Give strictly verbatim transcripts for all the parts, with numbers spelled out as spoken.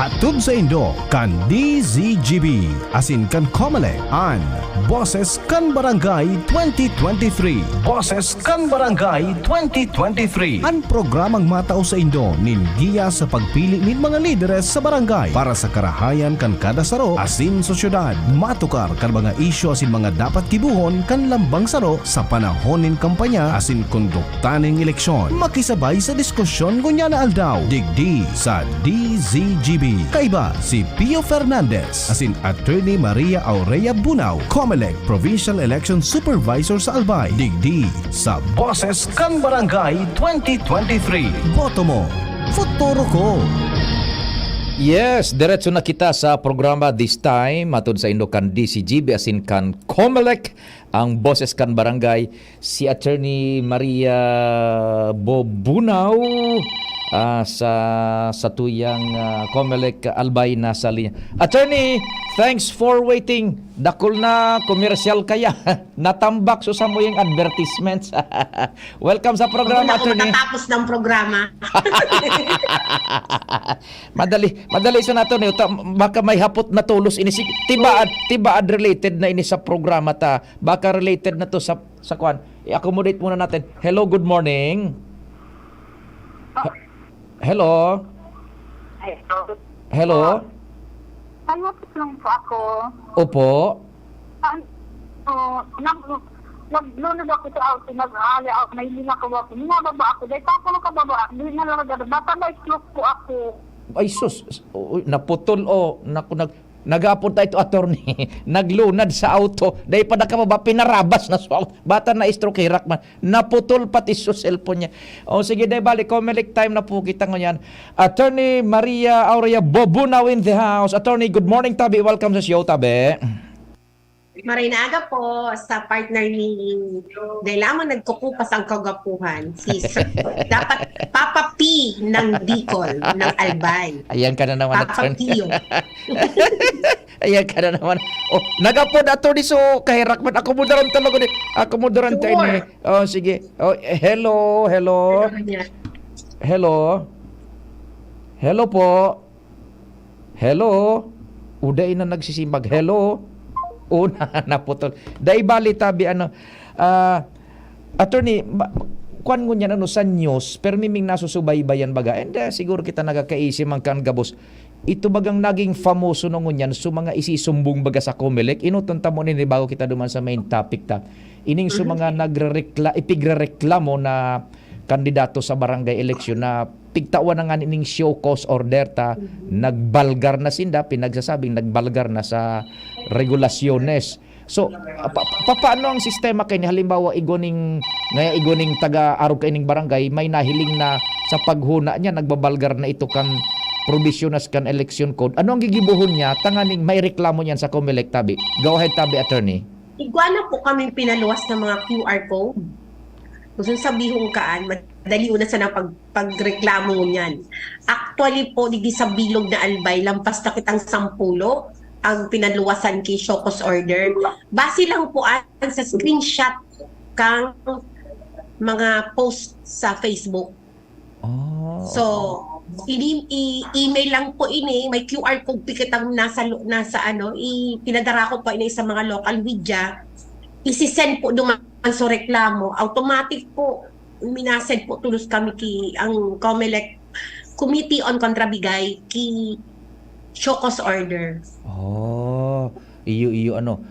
Atod saindo kan D Z G B asin kan Comelec an Boses kan Barangay twenty twenty-three. Boses kan Barangay twenty twenty-three. An programang matao saindo nin giya sa pagpili nin mga lideres sa barangay para sa karahayan kan kada saro asin sosyedad. Matukar kan mga isyu asin mga dapat gibohon kan lambang saro sa panahon nin kampanya asin kondukta nin eleksyon. Makisabay sa diskusyon ngunyan na aldaw, digdi sa D Z G B. Kaiba si Pio Fernandez asin Attorney Maria Aurea Bunao, Comelec Provincial Election Supervisor sa Albay, digdi sa Boses kan Barangay twenty twenty-three. Boto mo, futuro ko. Yes, diretso na kita sa programa this time. Matod saindo kan D Z G B asin kan Comelec, ang Boses kan Barangay, si Attorney Maria Bo Bunao, ah, sa satuyang, ah, Comelec Albay nasa linya. Attorney, thanks for waiting. Dakul na komersyal kaya. Natambak sa samuyang advertisements. Welcome sa programa, Attorney. Matatapos ng programa. Madali, madali sa nato niyo. Ta-, baka may hapot na tolos ini si tibaad, tibaad related na ini sa programa ta. Baka related na to sa, sa kwan. I-accommodate muna natin. Hello, good morning. He-, hello? Ay, oh. Hello? Ano lang po ako? Opo. Ano, nag-, naglunod ako sa auto, nag-aali ako, nahiling ako, ako, nababa ako. Dahil pa ako nakababa, di na lang nagano, baka na-stroke po ako. Ay, sus. Oo, naputol, oh. Naku, nag-, nagapot na ito, attorney. Naglunad sa auto. Dahil pa nakababa, pinarabas na sa auto. Bata na-stroke, herak man. Naputol pati sa cellphone niya. O, sige, dahil balik, Comelec time na po kita ngunyan. Attorney Maria Aurea Bobunao in the house. Attorney, good morning, tabi. Welcome sa show, tabi. Maray na aga po sa partner ni, dahil lamang nagkukupas ang kagwapuhan, si Sir, dapat Papa P ng Bicol, ng Albay. Ayan ka na naman, Papa Attorney. Pio. Ayan ka na naman. Oh, nagapod, Attorney, so kaherak man. Ako mo daron talaga ni. Ako mo daron tayo ni. Sure. Oh, sige. Oh, eh, hello, hello. Hello niya. Hello. Hello po. Hello? O, dai na nagsisimbag. Hello? O, na, naputol. Dai bali, tabi, ano, ah, attorney, ma-, kwan ngunyan, ano, sa news, pero miming nasusubaybayan baga. And, ah, siguro kita nagkakaisi man kan gabos. Ito bagang naging famoso na ngunyan, so mga isisumbong baga sa Comelec. Inuton ta mo nini bago kita duman sa main topic ta. Ining so Mhm. mga nagrerekla-, ipigrereklamo na kandidato sa barangay eleksyon na pigtawan na nga ning show cause order ta, Mhm. nagbalgar na sinda, pinagsasabing nagbalgar na sa regulasyones. So, ah, pa-, pa-, paano ang sistema kay ni? Halimbawa, igo ning, ngaya igo ning taga-arog kaining barangay, may nahiling na sa paghuna niya, nagbabalgar na ito kan probisyones kan election code. Ano ang gigibohon niya? Tanganing may reklamo niyan sa Comelec, tabi. Go ahead, tabi, attorney. Igwa na po kaming pinaluwas ng mga Q R code. Gusto sabihon kaan, madali una sana pag-, pagreklamo niyan. Actually po, digdi sa bilog na Albay, lampas na kitang sampulo ang pinaluwasan ki show cause order. Base lang po an sa screenshot kang mga post sa Facebook. Oh, So, okay. ini-, i-, email lang po ini, may Q R code pi kitang nasa lo-, nasa ano, i-, pinadara ko po ini sa mga local media. Isi-send po duman so reklamo. Automatic po, minasend po tulos kami ki ang Comelec Committee on Contrabigay ki show cause order. Oh, iyo, iyo, ano.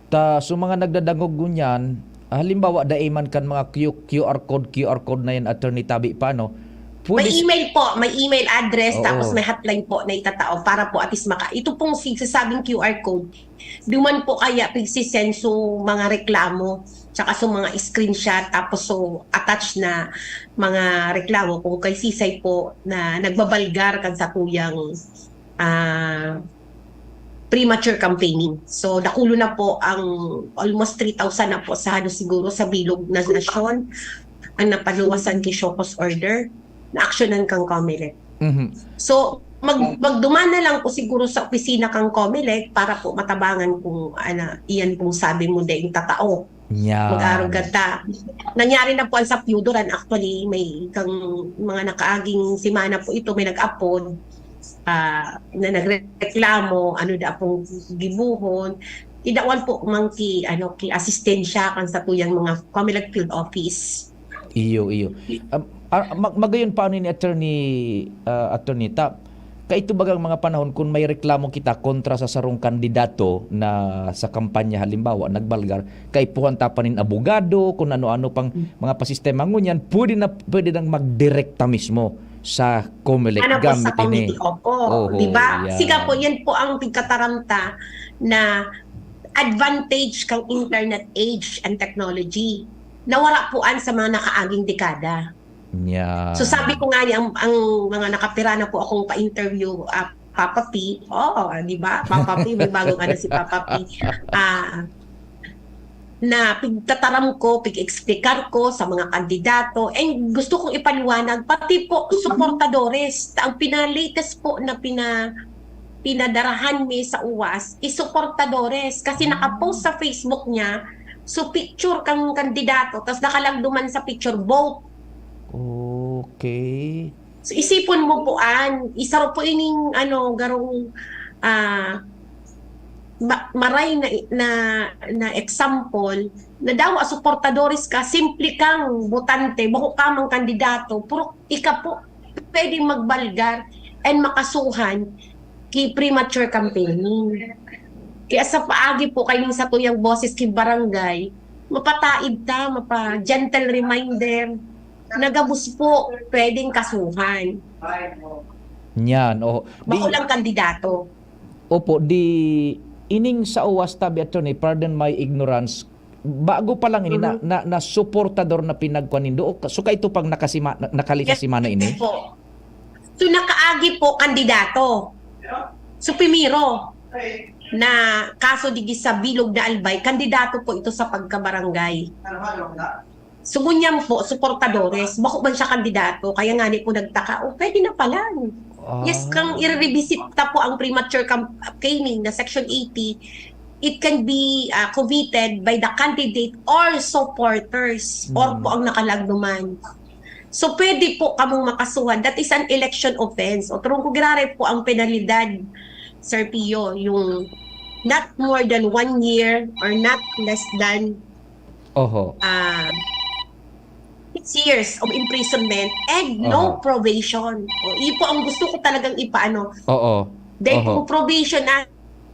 Ta, so mga nagdadangog ngunyan, halimbawa, dai man kan mga Q-, Q R code, Q R code na yan, attorney, tabi pa, no? Pwede May s- email po, may email address, Oo. tapos may hotline po na itatao para po at least maka-, ito pong si-, sinasabing Q R code, duman po kaya pigsisenso mga reklamo, tsaka so mga screenshot, tapos so attach na mga reklamo kung kay sisay po na nagbabalgar kan satuyang, ah, premature campaigning. So, dakulo na po ang almost three thousand na po sa halos siguro sa bilog na nasyon ang napaluwasan ki show cause order na aksyonan kang Comelec. Mhm. So, mag-, magduman na lang po siguro sa opisina kang Comelec para po matabangan kung, ano, iyan pong sabi mo ding tatao. Yan. Mag-arog gata. Nangyari na po ang sa Piyudoran. Actually, may kang mga nakaaging semana po ito, may nag-apod. ah, na nagreklamo, ano daa pong gibohon, idawan po man ki, ano, ki asistensya kan satuyang mga Comelec Field Office. Iyo, iyo. Um, ah, mag- magayon pa ni Attorney, ah, Attorney Tap. Kaito bagang mga panahon, kun may reklamo kita kontra sa sarong kandidato na sa kampanya, halimbawa, nagbalgar, kaipuhan ta pa nin abogado, kung ano-ano pang mga pasistema ngunyan, pwede na, pwede nang magdirekta mismo sa Comelec Ano po sa gamit ini. committee, opo. Oho, Di ba? yan. Siga po, yan po ang pagkataramta na advantage kang internet age and technology. Nawara po an sa mga nakaaging dekada. Yan. So sabi ko nga niya, ang, ang mga nakapira na po akong pa-interview, ah, Papa P, oo, di ba? Papa P, may bagong ano si Papa P. Ah, na pigtataram ko, pig-explicar ko sa mga kandidato. And gusto kong ipaliwanag, pati po suportadores, ang pina-latest po na pina, pinadarahan mi sa uwas is suportadores kasi nakapost sa Facebook niya, so picture kang kandidato, tapos nakalagduman sa picture, vote. Okay. So, isipon mo po, an, isa ro po ining, ano, garong, ah, ma- maray na, na, na example, na daw suportadores ka, simple kang botante, bako ka mang kandidato, pero ika po, pwedeng magbalgar and makasuhan ki premature campaigning. Kaya sa paagi po kayo sa tuyang boses ki barangay, mapataid ta, mapa gentle reminder, na gabos po pwedeng kasuhan. Yan, oh. Di, Bako lang kandidato. opo, di ining sa uwas tabi, Attorney, pardon my ignorance, bago pa lang ini na, Mhm. na, na suportador na pinagkuan nindo. O, so, kaito pang nakasima, na- nakali sa Yes semana ini? po. So nakaagi po kandidato. So primero na kaso digi sa Bilog na Albay, kandidato po ito sa pagkabarangay. So ngunyan po, suportadores, bako man siya kandidato, kaya nga ni po nagtaka, oh, pwede na pala. Yes, Ah. Kang i-revisit ta po ang premature campaigning na Section eighty, it can be uh, committed by the candidate or supporters or Mm. po ang nakalagnuman. So pwede po kamong makasuhan. That is an election offense. O turong ko giraray po ang penalidad, Sir Pio, yung not more than one year or not less than Oho. ah, six years of imprisonment and no Aha. probation. O, ipo ang gusto ko talagang ipaano. Oo. Dahil Oho. kung probation na,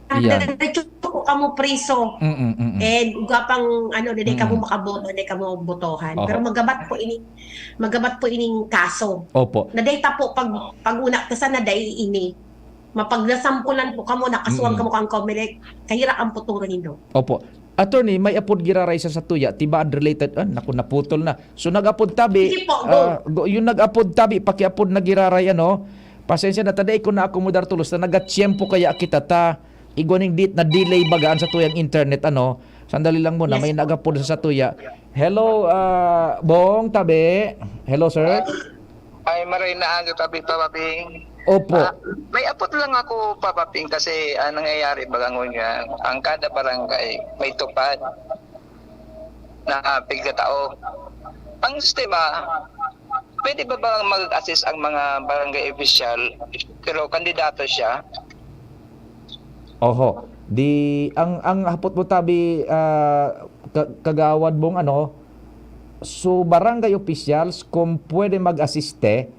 Iyan. diretso ko kamo preso. Mm, mm, mm. And igwa pang ano, dili kamo Mm. makaboto, dili kamo botohan. Oho. Pero magabat po ini, magabat po ining kaso. Opo. Na dahil ta po pag pag-una ta sana dahil ini mapagnasampulan po kamo, nakasuhan Mm. kamo kang Comelec, kahira ang puturo nindo. Opo. Attorney, may apod giraray sa satuya, tibaad related, ah, naku, naputol na. So, nag-apod tabi, Sige po, go. ah, go- yung nag-apod tabi, pakiapod na giraray, ano, pasensya na, ta dai ko na-akomodar tulos, ta nagatiyempo kaya kita, ta, igwa ning dit na delay baga an satuyang internet, ano. Sandali lang muna, Yes may po. nag-apod sa satuya. Hello, ah, Bong, tabi. Hello, sir. Ay, maray na aga, tabi pa, Babing. Opo. Ah, may apod lang ako, Papa Ping, kasi ang nangyayari baga ngunyan, ang kada barangay may tupad na pigkatao. Ang sistema, pwede ba bang mag-assist ang mga barangay official pero kandidato siya? Oho. Di, ang, ang hapot mo tabi, ah, ka- kagawad mong ano, so barangay officials, kung pwede mag-asiste,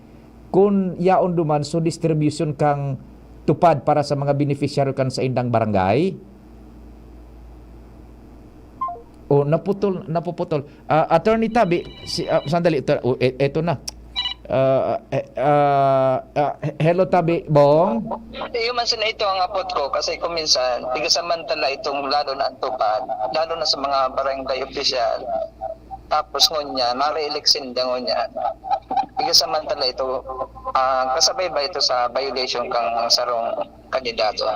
kung yaon duman, so distribution kang tupad para sa mga beneficiary kan sa indang barangay? Oh, naputol, napuputol. Ah, Attorney Tabi, si, ah, sandali, ito, oh, e- eto na. Ah, eh, ah, ah, he- hello, Tabi, Bong? Iyo man sila ito ang apod ko kasi kung minsan, tigasamantala itong lalo na ang tupad, lalo na sa mga barangay official. Tapos ngunyan, mare-elect sinda ngunyan. Tigasamantala ito, ah, kasabay ba ito sa violation kang sarong kandidato?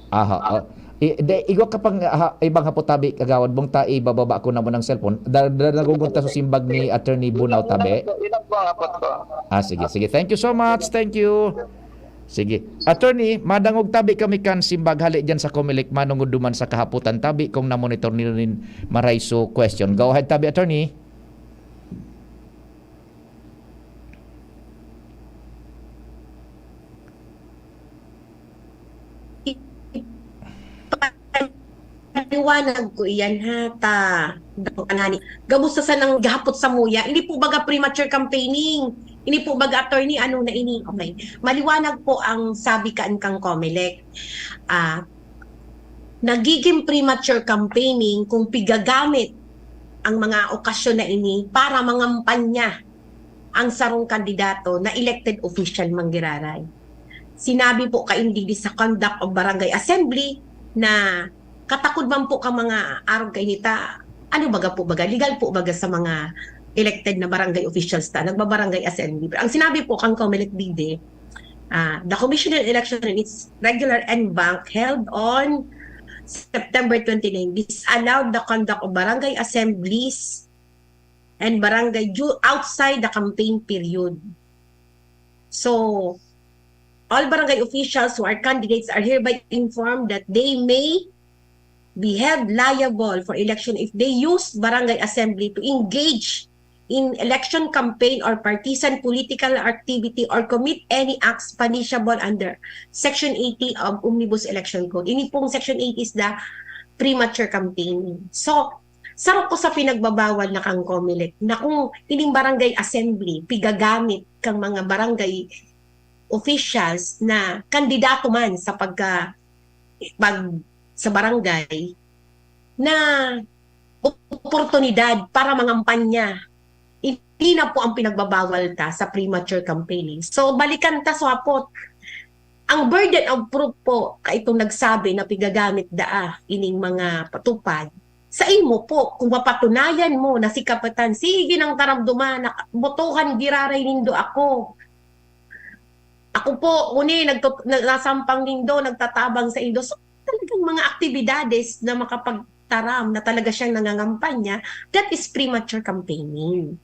Aha, oh. I, de, igwa ka pang ha, ibang hapot, Tabi, kagawad mong ta, ibababa ko na mo ng cellphone. Da, da, nagugunta sa simbag ni Attorney Bunao, Tabi. Yun lang po ang apod ko. Ah, sige, sige. Thank you so much. Thank you. Sige. Attorney, madangog tabi kami kan simbag hali dyan sa Comelec, manungod duman sa kahaputan tabi kung namonitor nila nin maray so question. Go ahead, tabi, attorney. Maliwanag ko iyan, ha, ta, anani, gabos na sanang gahapot sa muya. Hindi po baga premature campaigning. Hindi po baga, attorney, ano na ini. Okay. Maliwanag po ang sabi kan kang Comelec. Ah, nagiging premature campaigning kung pigagamit ang mga okasyon na ini para mangampanya ang sarong kandidato na elected official, Mang Giraray. Sinabi po kaini digdi sa conduct of barangay assembly na katakod man po ka mga arog kaini ta, ano baga po baga, legal po baga sa mga elected na barangay officials ta, nagbabarangay assembly. Pero ang sinabi po kang Comelec digdi, ah, "The Commission on Election in its regular en banc held on September twenty-nine disallowed the conduct of barangay assemblies and barangay ju-, outside the campaign period." So, all barangay officials who are candidates are hereby informed that they may be held liable for election if they use barangay assembly to engage in election campaign or partisan political activity or commit any acts punishable under Section eighty of Omnibus Election Code. Ini pong Section eighty is the premature campaigning. So, sarong ko sa pinagbabawal na kang Comelec na kung ining barangay assembly, pigagamit kang mga barangay officials na kandidato man sa pagka, pag, sa barangay, na oportunidad para mangampanya. Hindi na po ang pinagbabawal ta sa premature campaigning. So, balikan ta sa hapot. Ang burden of proof po, kaitong nagsabi na pigagamit daa ining mga patupad, sa imo po, kung mapatunayan mo na si Kapitan, sige nang taramduman na botohan giraray nindo ako. Ako po, uni, nagtut-, na-, nasampang nindo, nagtatabang sa indo. So, talagang mga aktibidades na makapagtaram na talaga siyang nangangampanya, that is premature campaigning.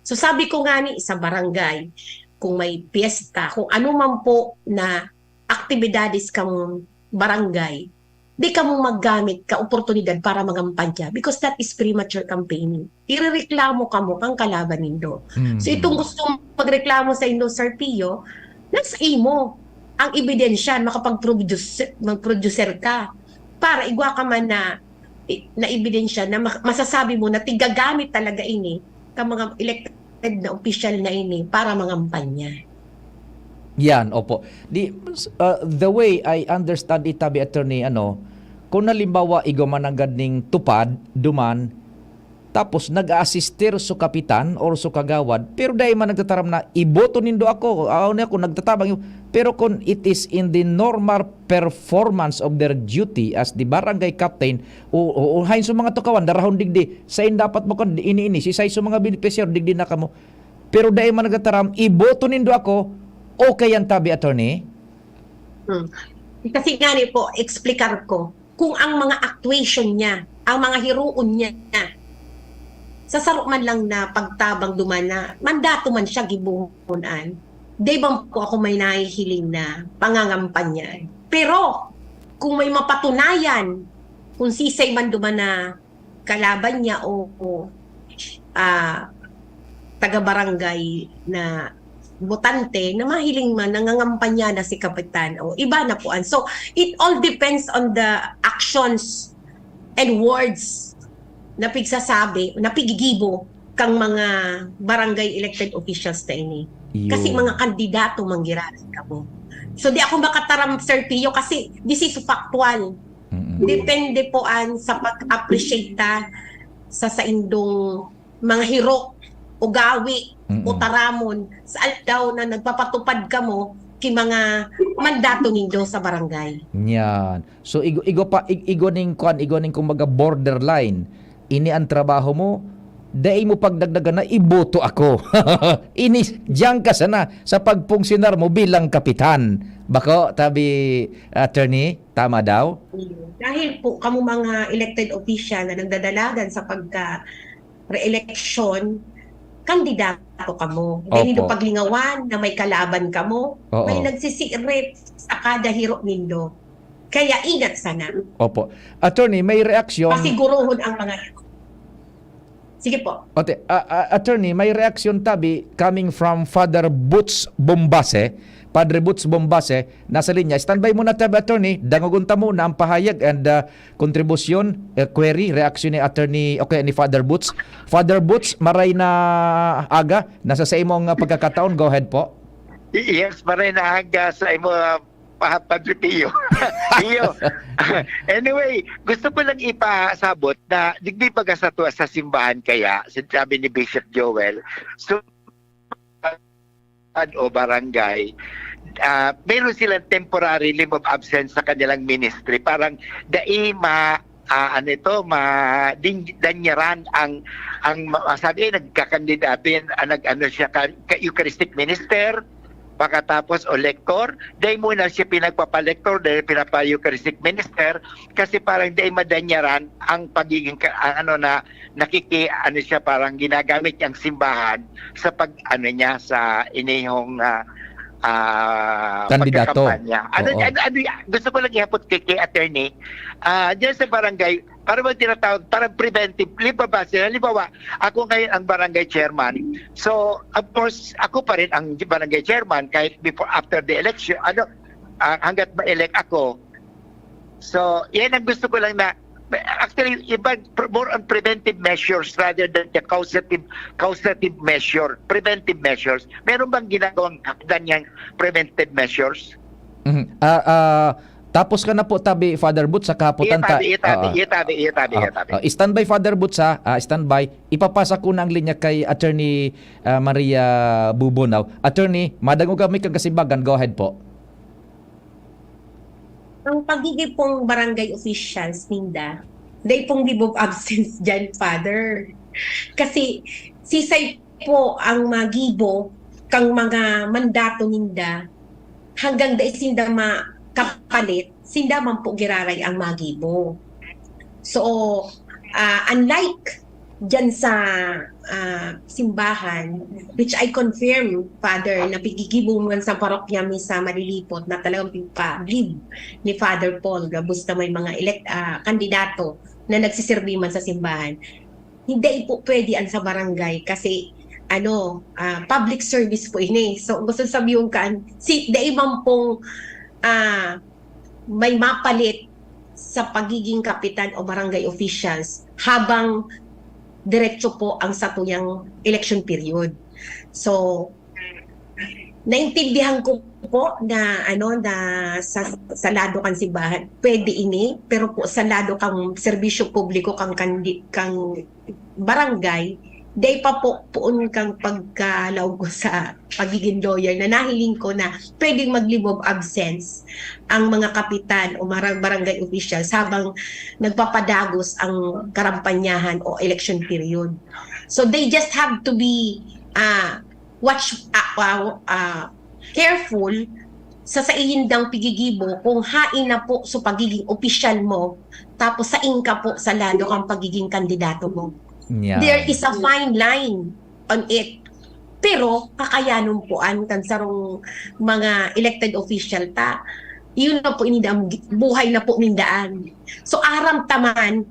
So, sabi ko nga ni sa barangay, kung may piyesta, kung ano man po na aktibidades kang barangay, di kamo maggamit ka oportunidad para mangampanya because that is premature campaigning. Irereklamo kamo kang kalaban nindo. So, itong gusto magreklamo sa indo, Sir Pio, nasa imo ang ebidensya, makapag-produce, mag-producer ka para igwa ka man na, na ebidensya na ma-, masasabi mo na tigagamit talaga ini ka mga elected na opisyal na ini para mangampanya. Yan, opo. Di, uh, the way I understand it, tabi attorney, ano, kung halimbawa, igwa man nanggad ning tupad, duman, tapos nag-aasistir so kapitan or so kagawad, pero dai man nagtataram na, "Iboto nindo ako, aw niya ako, nagtatabang." Pero kung it is in the normal performance of their duty as the barangay captain, o, o, o hain so mga tukawan, darahon digdi, sain dapat mo kan ini, ini, si say so mga beneficiary, digdi na kamo. Pero dai man nagtataram, "Iboto nindo ako," okay yan, tabi, attorney? Hmm. Kasi nga ni po, explicar ko, kung ang mga actuation niya, ang mga hiroon niya, sa saro man lang na pagtabang duman na mandato man siya gibohon an, di ba po ako may nahihiling na pangangampanya? Pero kung may mapatunayan kung sisay man duman na kalaban niya o, o, ah, taga-barangay na botante na mahiling man, nangangampanya na si kapitan o iba na po an. So, it all depends on the actions and words na pigsasabi, na pigigibo kang mga barangay elected officials na ini. Kasi mga kandidato man giraray kamo. So, di ako makataram, Sir Pio, kasi this is factual. Depende po an sa pag-appreciate ta sa saindong mga hirok o gawi o taramon sa aldaw na nagpapatupad kamo ki mga mandato nindo sa barangay. Yan. So, igo, igo pa, ig-, igo ning kwan, igo ning kumbaga borderline. Ini ang trabaho mo, dai mo pagdagdagan na iboto ako. Ini, diyan ka sana sa pagpungsinar mo bilang kapitan. Bako, tabi, attorney, tama daw? Dahil po kamo mga elected official na nagdadalagan sa pagka re-election, kandidato kamo. Dahil Opo. paglingawan na may kalaban kamo, Oo. may nagsisirit sa kada hiro nindo. Kaya ingat sana. Opo. Attorney, may reaksyon. Pasiguruhon ang mga hiro. Sige po. Ote, ah, ah, attorney, may reaksyon tabi coming from Father Boots Bombase. Padre Boots Bombase, nasa linya. Standby muna tabi, attorney. Dangogon ta muna ang pahayag and, ah, kontribusyon, eh, query, reaksyon ni attorney, okay, ni Father Boots. Father Boots, maray na aga, nasa sa imong, ah, pagkakataon. Go ahead po. Yes, maray na aga sa imo, ah, pa-, Padre Pio. Pio. Anyway, gusto ko lang ipasabot na digdi baga sa tua sa simbahan kaya, sabi ni Bishop Joel, so, o barangay, ah, meron silang temporary leave of absence sa kanilang ministry. Parang dai ma, ah, ano ito, ma, din, danyaran ang, ang ma-, sabi, eh, nagkakandidato yan, ah, nag-ano siya, ka, ka Eucharistic Minister, pagkatapos o lektor, dahil muna siya pinagpapalektor, dahil pinapa-Eucharistic Minister, kasi parang dahil madanyaran ang pagiging, ka, ang ano na, nakiki, ano siya, parang ginagamit niya ang simbahan sa pag, ano niya, sa inihong, ah, ah, Kandidato. Pagkakampanya. Ano, Oo. ano, ano, gusto ko lang ihapot kay, kay attorney, ah, diyan sa barangay, para bang tinatawag, parang preventive, halimbawa, sila, halimbawa, ako ngayon ang barangay chairman. So, of course, ako pa rin ang barangay chairman kahit before, after the election, ano, ah, hanggat ma-elect ako. So, yan ang gusto ko lang na, actually, iba, more on preventive measures rather than the causative, causative measure, preventive measures. Meron bang ginagawang kapitan niyang preventive measures? Mhm. Ah, ah, tapos ka na po tabi, Father Boots, sa kahapotan ta- Itabi, itabi, Oo. itabi, itabi, Ah, itabi. ah, standby, Father Boots, ha? Ah, standby. Ipapasa ko na ang linya kay Attorney, ah, Maria Bubonaw. Attorney, madangog kami kang kasimbagan. Go ahead po. Ang pagiging pong barangay officials ninda, dai pong leave of absence dyan, Father. Kasi sisay po ang magibo kang mga mandato ninda hanggang dai sinda makapalit, sinda man po giraray ang magibo. So, ah, unlike dyan sa ah, simbahan, which I confirm, Father, na pigigibo man sa parokya mi sa Malilipot na talagang pigpa-believe ni Father Paul, gabos na may mga elect, ah, kandidato na nagsiserbi man sa simbahan. Hindi po pwede ang sa barangay kasi ano, ah, public service po ini. So, gusto sabihin kan, si, dai man pong, ah, may mapalit sa pagiging kapitan o barangay officials habang diretso po ang satuyang election period. So, naintindihan ko po na ano na sa, sa lado kan simbahan, pwede ini, pero po sa lado kang serbisyo publiko kang kandi, kang barangay, dai pa po poon kang pagkalaog ko sa pagiging lawyer na nahiling ko na pwedeng mag-leave of absence ang mga kapitan o marang barangay officials habang nagpapadagos ang karampanyahan o election period. So they just have to be ah watch ah, ah, ah, careful sa saiyindang pigigibo kung hain na po sa pagiging opisyal mo tapos sain ka po sa lado kang pagiging kandidato mo. Yeah. There is a fine line on it. Pero kakayanon po an kan sarong mga elected official ta. Yun na po ini daan, buhay na po nindaan. So aram taman,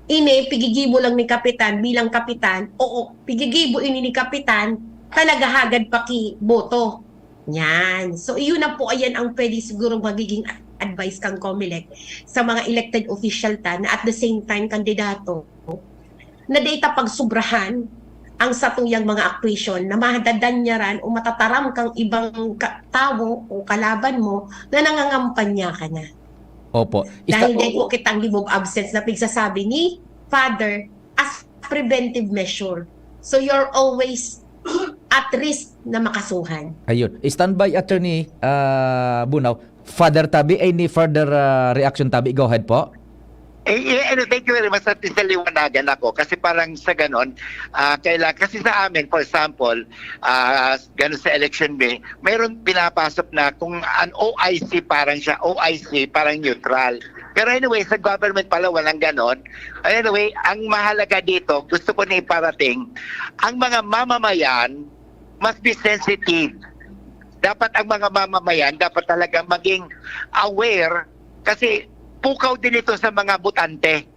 ini pigigibo lang ni kapitan bilang kapitan. Oo, pigigibo ini ni kapitan, talaga hagad pa ki boto. Yan. So iyon na po, ayan ang pwede siguro magiging advice kang Comelec sa mga elected official ta na at the same time kandidato na data pagsobrahan ang satuyang mga akwasyon na madadanyaran o matataram kang ibang ka- tawo o kalaban mo na nangangampanya ka na. Opo. Dahil Ista- dahil po kitang leave of absence na pigsasabi ni Father as preventive measure. So you're always at risk na makasuhan. Ayun. Standby, Attorney, ah, Bunaw. Father Tabi, any further, ah, reaction, Tabi? Go ahead po. Eh, eh, ano, thank you very much at sa liwanagan ako kasi parang sa ganon, ah, kailangan, kasi sa amin, for example, ah, ganon sa election day, mayroon pinapasok na kung an O I C parang siya, O I C parang neutral. Pero anyway, sa government pala walang ganon. Anyway, ang mahalaga dito, gusto ko na iparating, ang mga mamamayan must be sensitive. Dapat ang mga mamamayan, dapat talaga maging aware kasi pukaw din ito sa mga botante.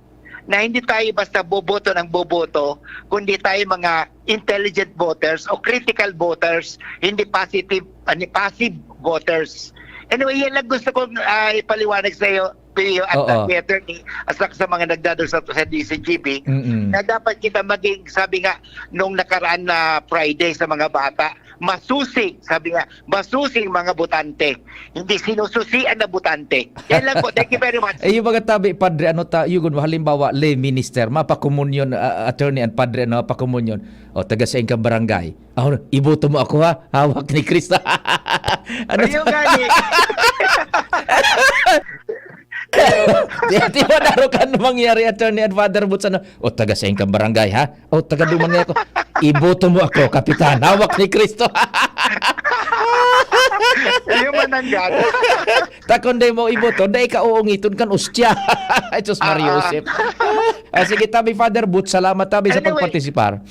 na hindi tayo basta boboto ng boboto, kundi tayo mga intelligent voters o critical voters, hindi positive, ani, passive voters. Anyway, yan lang gusto kong, ah, ipaliwanag sa iyo, Pio, at Oo. sa attorney, at sa, sa mga nagdadalo sa, sa D C G B, Mm-mm. na dapat kita maging, sabi nga, nung nakaraan na Friday sa mga bata, masusing, sabi nga, masusing mga botante. Hindi sinususian na botante. Yan lang po. Thank you very much. Eh, yung mga tabi, Padre, ano ta, yun, halimbawa, lay minister, mapakomunyon, ah, attorney and Padre, ano, mapakomunyon. O, taga sain kang barangay. Oh, iboto mo ako, ha? Hawak ni Kristo. Ano Ayun sa nga, eh. Di, di ba narokan mangyari, attorney and Father Boots, ano? O, taga sain kang barangay, ha? O, taga duman nga ako. Iboto mo ako, kapitan. Hawak ni Kristo. Ayun, mananggad. Takon day mo iboto, dai ka uungiton kan ostya. Jesus, Maria Ah. Joseph. Ah, sige, tabi, Father Boots, salamat, tabi, sa Anyway. pagpartisipar.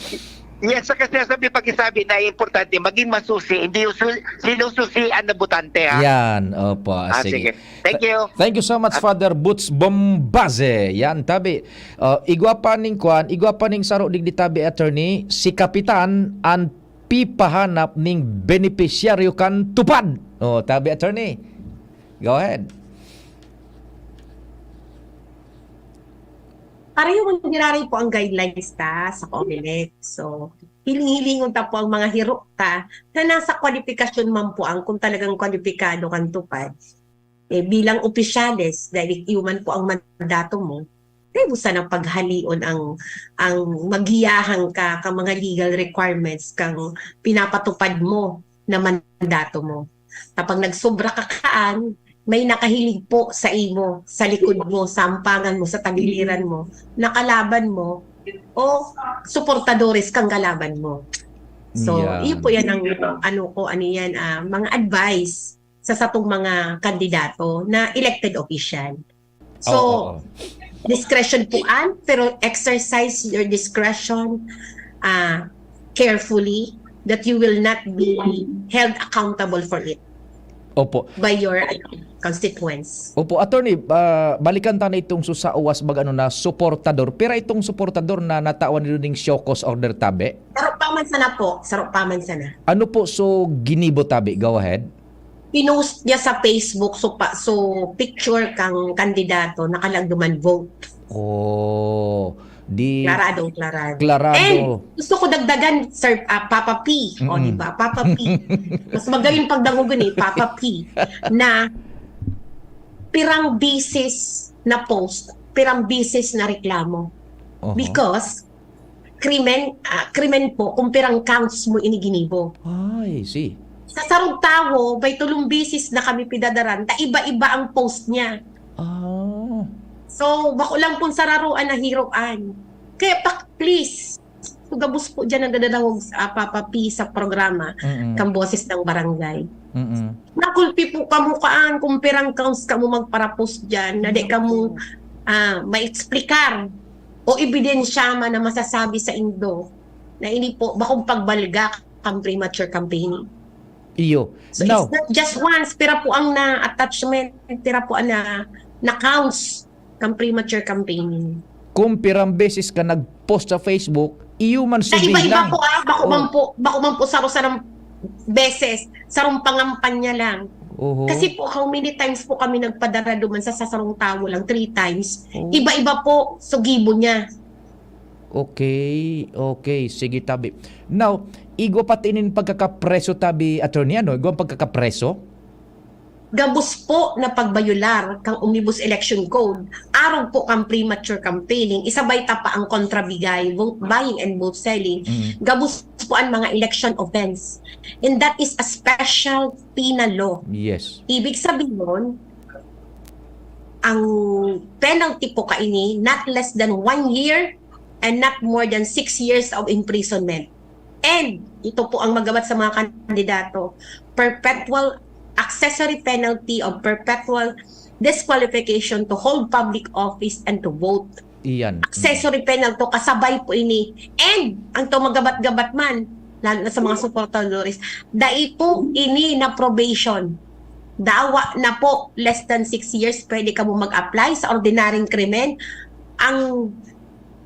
Yes, sa kasi sabi, pakisabi na importante, maging masusi, hindi yung su-, sinususian na botante, ha? Yan, opo, Ah, sige. sige. Thank you. Thank you so much, Father Boots Bombaze. Yan, tabi. Uh, igwa pa ning kwan, igwa pa ning saro digdi, tabi, attorney, si Kapitan an pipahanap ning benepisyaryo kan TUPAD. Oh, tabi, attorney. Go ahead. Pareho man giraray po ang guidelines ta sa Comelec. So, hiling-hilingon ta po ang mga hiro ta na nasa kwalipikasyon man po ang kung talagang kwalipikado kan TUPAD. Eh, bilang opisyales, dahil iyo man po ang mandato mo, dai mo sana paghalion ang, ang magiyahan ka, ka mga legal requirements kang pinapatupad mo na mandato mo. Kapag nagsobra ka kaan, may nakahilig po sa imo, sa likod mo, sa ampangan mo, sa tagiliran mo, na kalaban mo, o suportadores kang kalaban mo. So, Yan. iyo po yan ang, ano ko, ano yan, ah, mga advice sa satong mga kandidato na elected official. So, Oo, oo. discretion po an, pero exercise your discretion, ah, carefully that you will not be held accountable for it Opo. by your, ano, constituents. Opo, attorney, ah, balikan ta na itong susa uwas mag-ano na suportador. Pero itong suportador na natawan nindo ning show cause order, tabi? Saro pa man sana po, saro pa man sana. Ano po, so, ginibo, tabi? Go ahead. Pinost niya sa Facebook, so, pa, so, picture kang kandidato, nakalag duman vote. Oh, di Klarado, klarado. klarado. And gusto ko dagdagan, Sir, ah, Papa P. O, Mm-mm. di ba? Papa P. Mas magayon pagdangogon eh, Papa P. Na pirang bisis na post, pirang bisis na reklamo. Oho. Because, krimen, ah, krimen po kung pirang counts mo ini ginibo. Ay, see. Sa sarong tawo, may tulong bisis na kami pidadaran, ta iba-iba ang post niya. Ah. So, bako lang pong sararoan na hiroan. Kaya pak-, please, so, gabos po dyan ang dadadangog sa, ah, Papa P sa programa, Mm-mm. kang Boses ng Barangay. Mm-mm. Nakulpi po kamo kaan kung pirang counts kamo magparapost dyan, na di kamo, ah, maexplikar o ebidensya man na masasabi sa indo na ini po bakong pagbalga kang premature campaigning. Iyo. So, Now, it's not just once, pira po ang na-attachment, pira po ang na, na-counts kang premature campaigning. Kung pirang beses ka nag-post sa Facebook, iyo man Na iba-iba subilang. po, ah, bako Oh. man po, bako man po saro-sarong beses, sarong pangampanya lang. Oho. Kasi po, how many times po kami nagpadara duman sa, sa sarong tawo lang? Three times. Oh. Iba-iba po, sugibo niya. Okay, okay. Sige, tabi. Now, igwa pati nin pagkakapreso, tabi, attorney, ano? Igwa ang pagkakapreso? Gabos po na pagbayular kang Omnibus Election Code, arog po kang premature campaigning, isabay ta pa ang kontrabigay, vote buying and vote selling, Mm. gabos po ang mga election offense. And that is a special penal law. Yes. Ibig sabihin, ang penalty po kaini, not less than one year and not more than six years of imprisonment. And ito po ang magabat sa mga kandidato, perpetual accessory penalty of perpetual disqualification to hold public office and to vote. Iyan. Accessory penalty, kasabay po ini. And ang to magabat-gabat man, lalo na sa mga suportadores, dai po ini na probation. Dawa na po, less than six years, pwede kamo mag-apply sa ordinaryong krimen. ang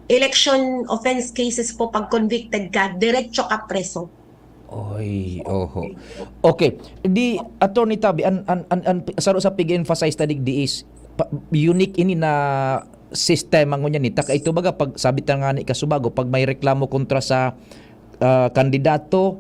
election offense cases po, pag convicted ka, diretso ka preso. Oy, oho. Okay. Di, Attorney Tabi, an, an, an, an, saro sa pig-emphasize ta digdi is, pa, unique ini na sistema ngunyan ni. Taka ito baga, pag sabi ta nga ni kasubago, pag may reklamo kontra sa ah, kandidato,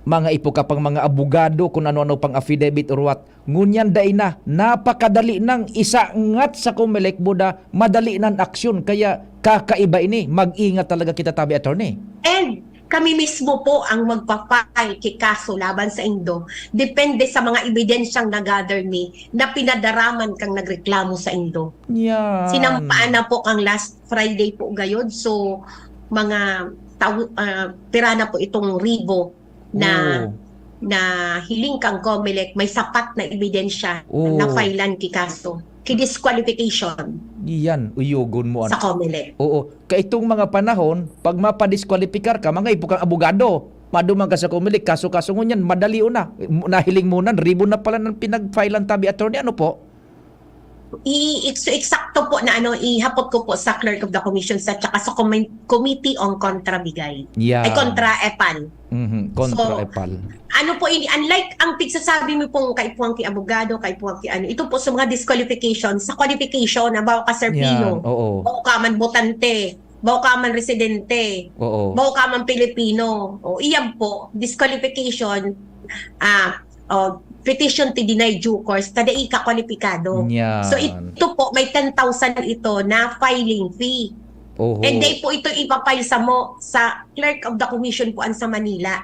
mga ipo ka pang mga abogado, kung ano-ano pang affidavit or what. Ngunyan dai na, napakadali nang isangat sa Comelec, buda, madali nang aksyon. Kaya kakaiba ini, mag-ingat talaga kita, Tabi, Attorney. And kami mismo po ang magpa-file ki kaso laban sa indo, depende sa mga ebidensyang na-gather mi na pinadaraman kang nagreklamo sa indo. Yan. Sinampaan na po kang last Friday po gayod. So, mga taw-, ah, pira na po itong ribo na, Oo. na hiling kang Comelec, may sapat na ebidensya Oo. na filean ki kaso. Ki disqualification Yan, uyogon mo. sa Comelec. Oo. Kaitong mga panahon, pag mapadiskwalipikar ka, mga ipo kang abogado, maduman ka sa Comelec, kaso-kaso ngunyan, madali na. Nahiling mo na, ribo na pala nang pinag-filean, Tabi, Attorney. Ano po? I, so, eksakto po na ano, ihapot ko po sa Clerk of the Commission sa tsaka sa commi-, Committee on Kontra Bigay. Yan. Ay, Kontra EPAL. Mhm, kontra So, EPAL. Ano po ini, unlike ang pigsasabi mo pong kaipuhan ki abogado, kaipuhan ki ano, ito po sa mga disqualification, sa qualification, halimbawa ka, Sir Yan, Pino, oo. bao ka man botante, bao ka man residente, Oo. bao ka man Pilipino. O, iyan po, disqualification, ah, o, petition to deny due course, ta dai ka kwalipikado. Yan. So, ito po, may ten thousand ito na filing fee. Oho. And dai po ito ipapile sa mo, sa Clerk of the Commission po an sa Manila.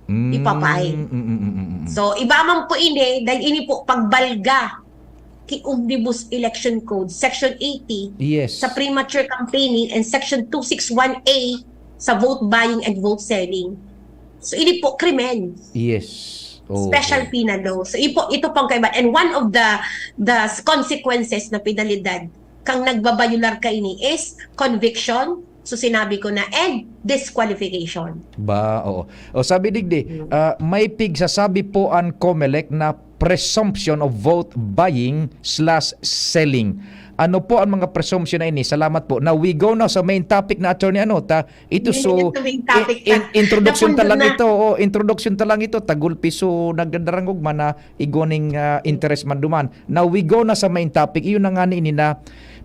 Mm, ipapay. Mm, mm, mm, mm, mm. So, iba man po ini, dahil ini po pagbalga ki Omnibus Election Code, Section eighty, Yes. sa premature campaigning, and Section two six one A sa vote buying and vote selling. So, ini po krimen. Yes. Oo. Special penal law. So, ipo, ito pang kaiba. And one of the the consequences na penalidad kang nagbabayular kaini is conviction, so sinabi ko na, and disqualification. Ba, oo. O, sabi digdi, Hmm. ah, may pigsasabi po an Comelec na presumption of vote buying slash selling. Ano po ang mga presumption na ini? Salamat po. Now we go now sa main topic na, Attorney, ano, ta, ito Hindi so, ito main topic in, in, na. introduction ta Napundot lang na. ito, oh, introduction ta lang ito, tagulpi so nagdadarangog man na igoning, ah, interest man duman. Now we go na sa main topic, iyon na nga ni ini na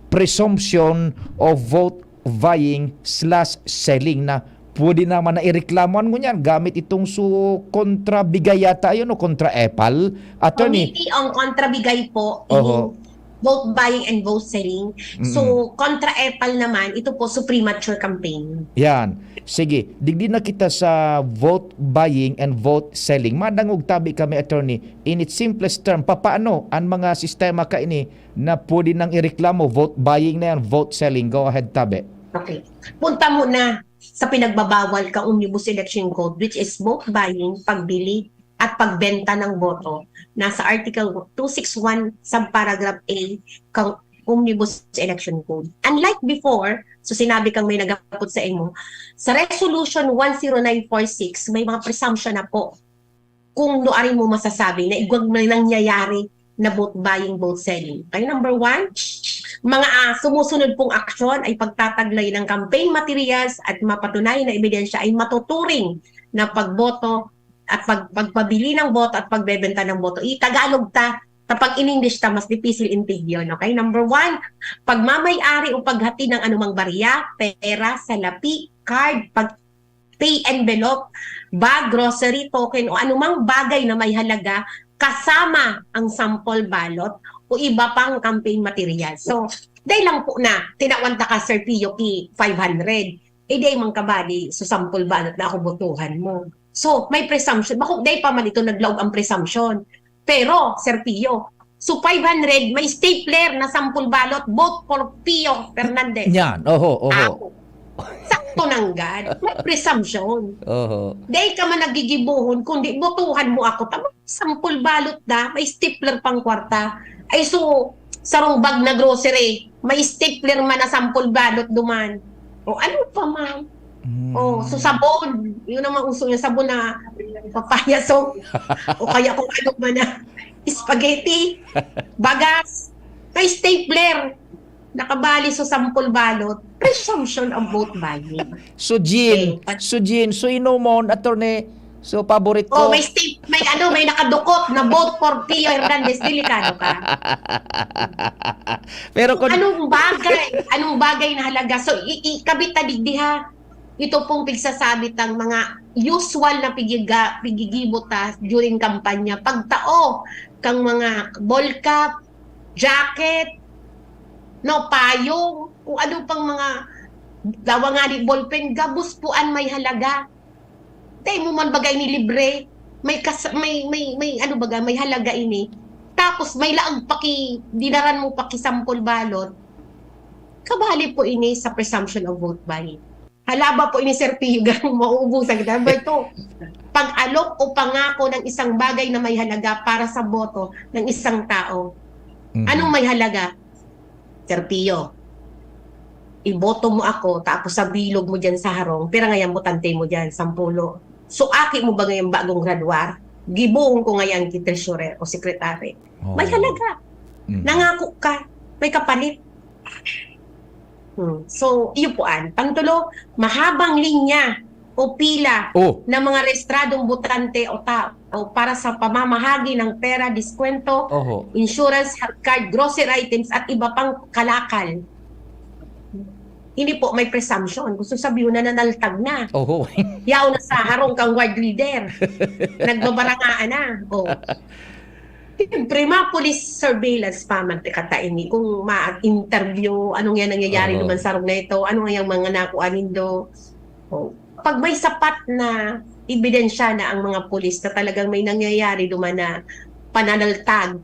presumption of vote buying slash selling na pwede naman na ireklamo an ngunyan gamit itong su kontra bigay yata yun o kontra epal. Attorney, Committee on Kontra Bigay po, Oho. ini vote buying and vote selling. So, kontra epal naman, ito po, so premature campaign. Yan. Sige, digdi na kita sa vote buying and vote selling. Madangog tabi kami, Attorney, in its simplest term, papaano ang mga sistema kaini na pwede nang ireklamo, vote buying na yan, vote selling? Go ahead, tabi. Okay. Punta muna sa pinagbabawal kang Omnibus Election Code, which is vote buying, pagbili at pagbenta ng boto, nasa Article two six one, subparagraph A, kang Omnibus Election Code. Unlike before, so sinabi kang may naghapot sa imo, sa Resolution one zero nine four six, may mga presumption na po kung nuarin mo masasabi na igwang may nangyayari na vote buying, vote selling. Okay, number one, mga, ah, sumusunod pong aksyon ay pagtataglay ng campaign materials at mapatunay na ebidensya ay matuturing na pagboto at pag-, pagpabili ng boto at pagbebenta ng boto. I-Tagalog ta, kapag in English ta, mas dipisil intindihan. Okay? Number one, pagmamay-ari o paghatid ng anumang barya, pera, salapi, card, pag pay envelope, bag, grocery, token o anumang bagay na may halaga kasama ang sample ballot o iba pang campaign material. So, dai lang po na tinawan ta ka, Sir Pio, ki five hundred. Eh, dai man kabali, so sample ballot na ako botohan mo. So, may presumption. Bako, dai pa man ito naglaog ang presumption. Pero, Sir Pio, so five hundred, may stapler na sample ballot, vote for Pio Fernandez. Yan, oho, oho. Ako. Sakto nanggad. May presumption. Oho. Dai ka man nagigibohon, kundi botohan mo ako. Tama, sample ballot na, may stapler pang kwarta. Ay, so, sarong bag na grocery, may stapler man na sample ballot duman. O, ano pa man? Mm. Oh, so sabon. Yun ang mga uso niya, sabon na papaya soap. O kaya kung ano man na spaghetti, bagas, may stapler. nakabali sa sample ballot, presumption of vote buying. So, Jean, Eh, pat- so, Jean, so, inomon, attorney, so, paborit Oh, ko. May stamp, may ano, may nakadukot na "Vote for Pio Hernandez", delikado ka. Pero kung... Anong bagay? Anong bagay na halaga? So, i- ikabit ta digdi, ha. Ito pong pigsasabi tang mga usual na pigiga, pigigibot ta during kampanya. Pagtao kang mga ball cap, jacket, no, payong, kung ano pang mga dawa nga ni ballpen, gabos po an may halaga. Dai mo man bagay ni libre, may kas, may, may, may ano baga, may halaga ini. Tapos may laag paki dinaran mo paki sample ballot. Kabali po ini sa presumption of vote buying. Halaba po ini, Sir Pio, gang mauubusan kita. Number two, pag-alok o pangako ng isang bagay na may halaga para sa boto ng isang tao. Mhm. Anong may halaga? Sir Pio, iboto mo ako, tapos sa bilog mo dyan sa harong, pira ngayon botante mo dyan? Sampulo. So, aki mo ba ngayon bagong graduar? Giboong ko ngayon ki treasurer o secretary. Oh. May halaga. Mhm. Nangako ka. May kapalit. Hmm. So, iyo po an. Pangtulo, mahabang linya o pila Oh. ng mga rehistradong botante o tao para sa pamamahagi ng pera, diskwento, Oho. insurance, health card, grocery items at iba pang kalakal. Hindi po, may presumption. Gusto sabihin na nanaltag na. Oho. Yaw na sa harong kang ward leader. Nagbabarangaan na. Oh. Siyempre, mga police surveillance pa man kata ini. Kung ma-interview, anong yan nangyayari Oo. naman sa harong na ito? Ano nga yung mga nakuha nindo? Oh. Pag may sapat na ebidensya na ang mga pulis na talagang may nangyayari duman na pananaltag,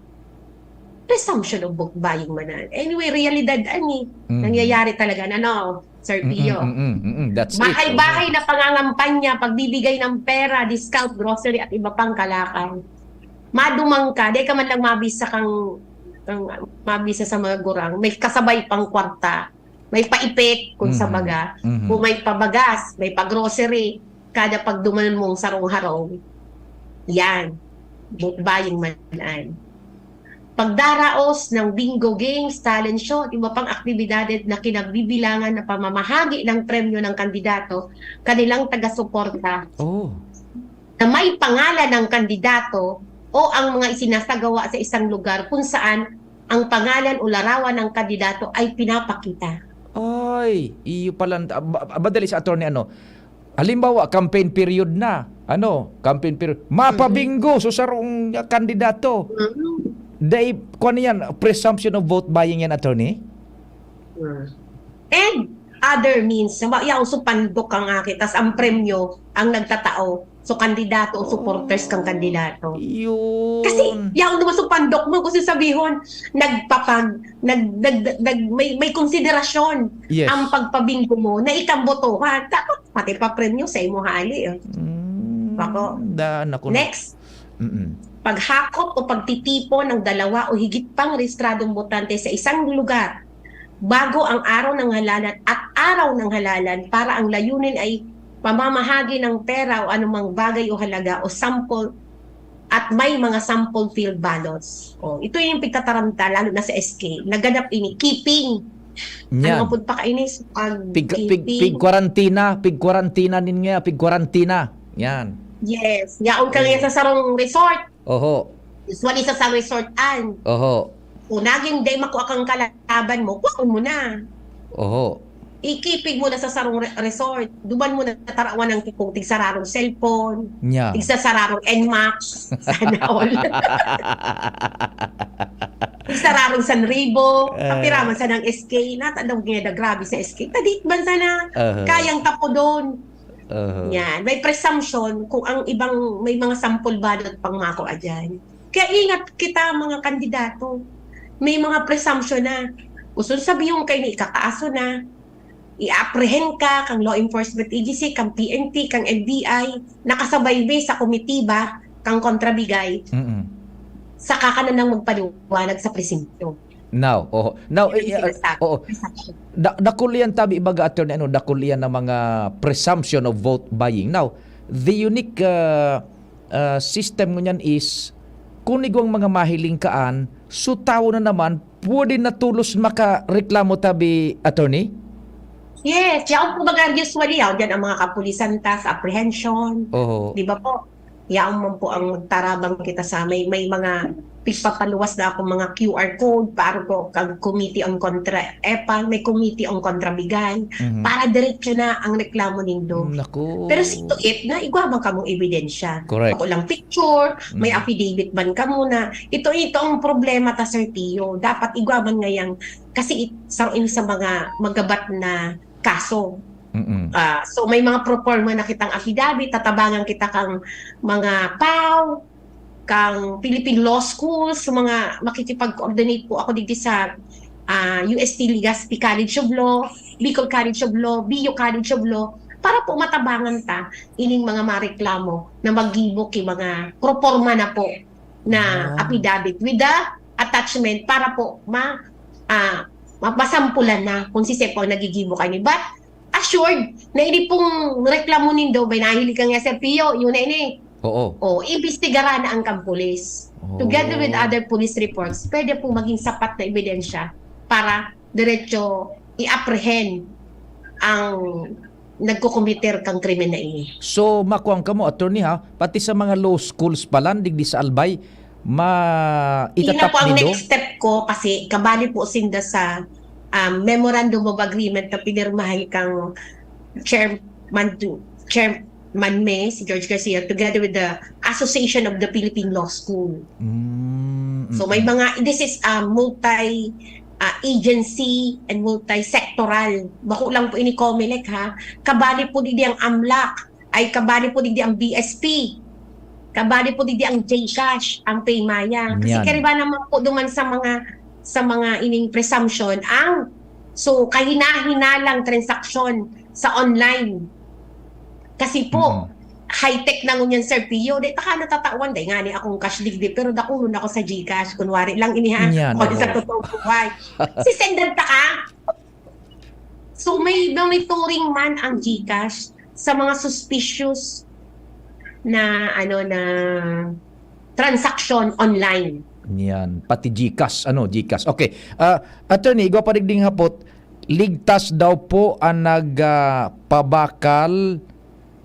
presumption of vote buying man na. Anyway, realidad ani. Mm. Nangyayari talaga na, no, Sir Pio. Mm, mm, mm, mm. That's it. Bahay-bahay na pangangampanya, pagbibigay ng pera, discount, grocery at iba pang kalakal. Madumang ka, di ka man lang mabisa kang, kang mabisa sa mga gurang. May kasabay pang kwarta, may paipit, kung sa Mhm. baga, Mhm. kung may pabagas, may pa-grocery, kada pagduman mong sarong-harong. Yan. Vote buying man an. Pagdaraos ng bingo games, talent show, at iba pang aktibidades na kinabibilangan na pamamahagi ng premyo ng kandidato, kanilang taga-suporta Oh. na may pangalan ng kandidato o ang mga isinasagawa sa isang lugar kung saan ang pangalan o larawan ng kandidato ay pinapakita. Ay, iyo pala. Ah, ba- ba- madali sa attorney, ano? Halimbawa, campaign period na. Ano? Campaign period. Mapabingo so sarong kandidato. Mhm. Dai, kuwan yan, presumption of vote buying yan, attorney? Mm. And other means, sa yaw, so pandok ang aki, tas ang premyo, ang nagtatao, so kandidato o supporters kang kandidato. Yun. Kasi, yaw naman so pandok mo, gusto sabihon, nagpapag, nag, nag, nag, may, may konsiderasyon Yes. ang pagpabingo mo na ikambotohan. Dapat pati pa premyo sa imo hali. Eh. Mm, Bako. Da, naku, Next, Mm-mm. paghakot o pagtitipon ng dalawa o higit pang rehistradong botante sa isang lugar bago ang araw ng halalan at araw ng halalan para ang layunin ay pamamahagi ng pera o anumang bagay o halaga o sample at may mga sample filled ballots. Oh, ito yung pagtataramta, lalo na sa S K. Naganap ini, keeping. Yan. Ano nga po pa kainis? Pag Pig, pig, keeping. pig quarantina, pig quarantina nin nga, pig quarantina. Yan. Yes. Yaon ka ngayon sa sarong resort. Oho. Usually sa sarong resort, an. Oho. O naging day makuha kang kalaban mo, kuhaon mo na. Oho. Ikipig mo na sa sarong re- resort. Duman mo na tarawan ng tipong tigsararong cellphone, Nya. tigsasararong N max, sana all. Tigsararong Sanribo, Eh. kapiraman sa ng S K, natandang nga grabe sa S K. Tadit man sana, Aha. kayang tapodon. Aha. Yan. May presumption kung ang ibang, may mga sample ballot pang mako dyan. Kaya ingat kita, mga kandidato. May mga presumption na. Gusto sabihin kayo na ikakaaso na, i-apprehend ka kang law enforcement agency, kang P N P, kang F B I, nakasabay ba sa komitiba, kang kontrabigay, Mm-mm. saka ka na nang magpaliwanag sa presinto. Now, oh, now, Yun eh, ang ah, sinasabi. oo. Da, dakul iyan, tabi, ibaga, attorney, ano, dakul iyan ng mga presumption of vote buying. Now, the unique, ah, ah, system ngunyan is, kung igwang mga mahiling kaan, so tawo na naman, pwede na tolos makareklamo tabi, attorney? Yes, yaon po baga usually, yaon dyan ang mga kapulisan ta sa apprehension. Oho. Di ba po? Yaon man po ang magtarabang kita sa may, may mga pigpapaluwas na akong mga Q R code para po kang Committee on Contra EPAL, may Committee on Contra Bigay, Mhm. para diretso na ang reklamo nindo. Naku. Pero see to it na igwa man kamong ebidensya. Correct. Ako lang picture, may Mhm. affidavit man kamo na ito, ito ang problema ta, Sir Pio. Dapat igwa man ngayang, kasi it- sa, sa mga magabat na kaso. Mm-mm. Ah, so may mga proforma na kitang affidavit, tatabangan kita kang mga PAO, kang Philippine Law Schools, sa mga makikipag-coordinate po ako digdi sa ah, U S T Legazpi College of Law, Bicol College of Law, B U College of Law, para po matabangan ta ining mga mareklamo na maggibo ki mga proforma na po na Ah. affidavit with the attachment para po ma ah, ma- masampulan na kung si Sepo ang nagigibo kani. But assured na ini pong reklamo nindo, may nahilig ka nga, Sir Pio, yun na ini. Oo. O, imbestigaran na ang kampulis. Oh. Together with other police reports, pwede po maging sapat na ebidensya para diretso i-apprehend ang nagkokomiter kang krimen na ini. So, makuang kamo, attorney, ha, pati sa mga law schools pa lang, digdi sa Albay, ma Ina itatap po ang nindo? Next step ko kasi kabali po sinda sa um, memorandum of agreement na pinirmahan kang chairman, chairman me, si George Garcia, together with the Association of the Philippine Law School. Mm, So mm, may mm. mga, this is a multi uh, agency and multi-sectoral. Bako lang po ini COMELEC ha. Kabali po digdi ang AMLAC, ay kabali po digdi ang B S P. Kabali po digdi ang GCash, ang Paymaya. Kasi Yan. kariba naman po duman sa mga sa mga ining presumption ang so kahina-hinalang transaksyon sa online. Kasi po, Mm. high-tech na ngunyan, Sir Pio. Di ta ka natatawan, dahil nga ni akong cash digdi, pero dakulon ako sa GCash. Kunwari lang ini ha, Yan, o sa oo. totoong buhay. Si sender ta ka? So may monitoring man ang GCash sa mga suspicious na ano na transaction online. Yan, pati GCash, ano, GCash. Okay. Ah, attorney, igwa pa digding hapot, ligtas daw po ang nag ah, pabakal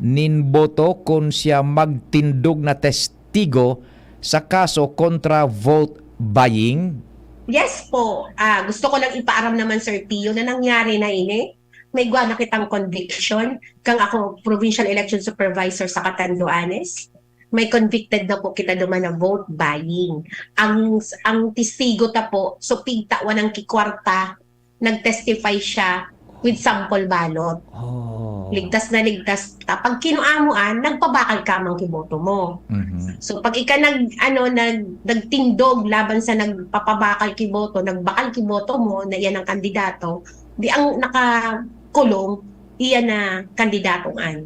nin boto kun siya magtindog na testigo sa kaso kontra vote buying. Yes po. Ah, gusto ko lang ipaaram naman, Sir Pio, na nangyari na ini. May igwa na kitang conviction. Kang ako, provincial election supervisor sa Catanduanes. May convicted na po kita duman na vote buying. Ang ang testigo ta po, so pigta, wanang kikwarta, nag-testify siya with sample ballot. Oh. Ligtas na ligtas ta. Pag kinuha mo, ah, nagpabakal ka mang kiboto mo. Mhm. So pag ika nag ano nag nagtindog laban sa nagpapabakal kiboto, nagbakal kiboto mo na iyan ang kandidato, di ang nakakulong iyan na kandidatong an.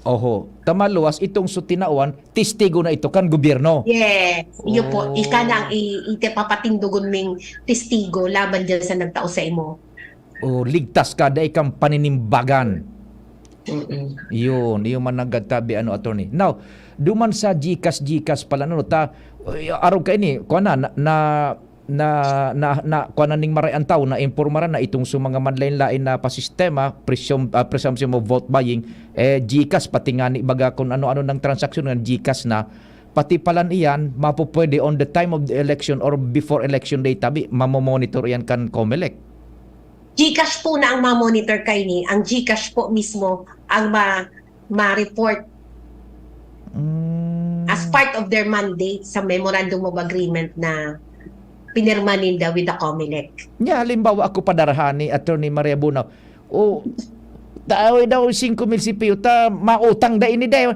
Oho. Tamaluwas itong sutinawan, testigo na ito kan gobyerno. Yes, iyo po. Oh. Ika na ang i- ite papatindogon ming testigo laban diyan sa nagtao sa imo. O ligtas ka, dai kang paninimbagan. Mm-mm. Yun, yung mananggad tabi, ano, attorney. Now, duman sa GCash, GCash pala, no, ta, arog ka ini, kuha na, na, na, na, na, na kuha na ning maray ang tao, na impormaran na itong sa mga manlain-lain na pasistema, presum, ah, presumption of vote buying, eh, GCash, pati nga ni baga kung ano-ano ng transaksyon ng GCash na, pati palan iyan, mapupwede on the time of the election or before election day tabi, mamomonitor iyan kan COMELEC. GCash po na ang mamonitor kaini, ang GCash po mismo ang ma ma-report Mm. as part of their mandate sa memorandum of agreement na pinirma ninda with the COMELEC. Nya, halimbawa, ako padarahan ni Attorney Maria Bunao, o, daw daw singko mil C P U, ta, mautang da ini, day.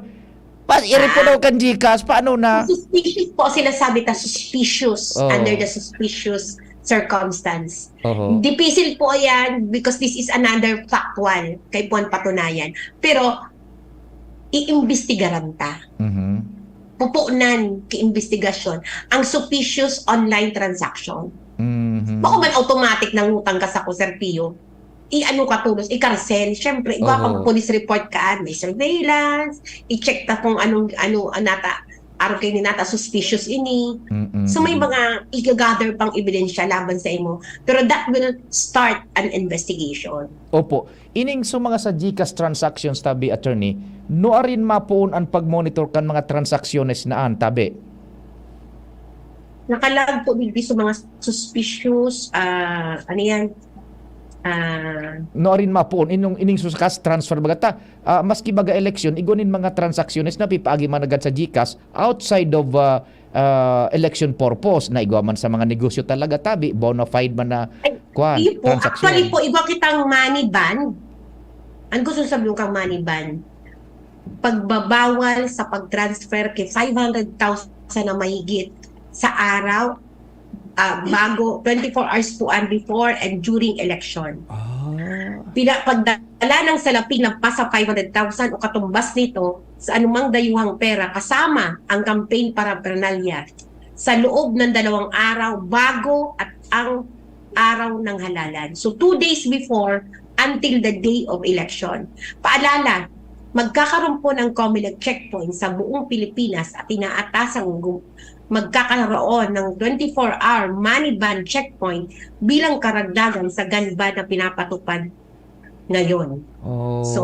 Pas, iri po Ah. daw kan GCash, paano na? Suspicious po, sinasabi ta suspicious, Oh. under the suspicious circumstance. Oho. Dipisil po yan because this is another factual kay puwan patunayan. Pero, iimbestigaran ta. Mhm. Pupunan ki imbestigasyon ang suspicious online transaction. Mhm. Bako man automatic nangutang ka sa ko, Sir Pio. I-ano ka tulos, i-cancel. Siyempre, iba Oo. pang police report ka, may surveillance, i-check ta kung anong, ano, anata, arog kaini nata suspicious ini. Mm-mm. So may mga i-gather pang ebidensya laban sa imo. Pero that will start an investigation. Opo. Ining so mga sa GCash transactions, tabi, attorney, nuarin mapoon an pag-monitor kan mga transaksyonez na an, tabi? Nakalag po digdi sa mga suspicious, ah, ano yan? Ah, Nuarin mapoon inong ining so cash transfer baga ta, ah, maski baga eleksyon, igwa nin mga transaksyonez na pipaagi man agad sa GCash outside of ah, ah, election purpose na igwa man sa mga negosyo talaga, tabi, bona fide man na Ay, kwan, iyo po. transaksyon. Actually po, igwa kitang money ban. Ano gusto sabihin kang money ban? Pagbabawal sa pag-transfer kay five hundred thousand na mahigit sa araw, ah, bago, twenty-four hours po and before and during election. Ah. Pina, pagdala ng salapi lampas sa five hundred thousand o katumbas nito sa anumang dayuhang pera kasama ang campaign paraphernalia sa loob ng dalawang araw bago at ang araw ng halalan. So, two days before until the day of election. Paalala, magkakaroon po ng COMELEC checkpoint sa buong Pilipinas at inaatasang gu- magkakaroon ng twenty-four hour money ban checkpoint bilang karagdagan sa GAN ban na pinapatupad ngayon. Oh. So,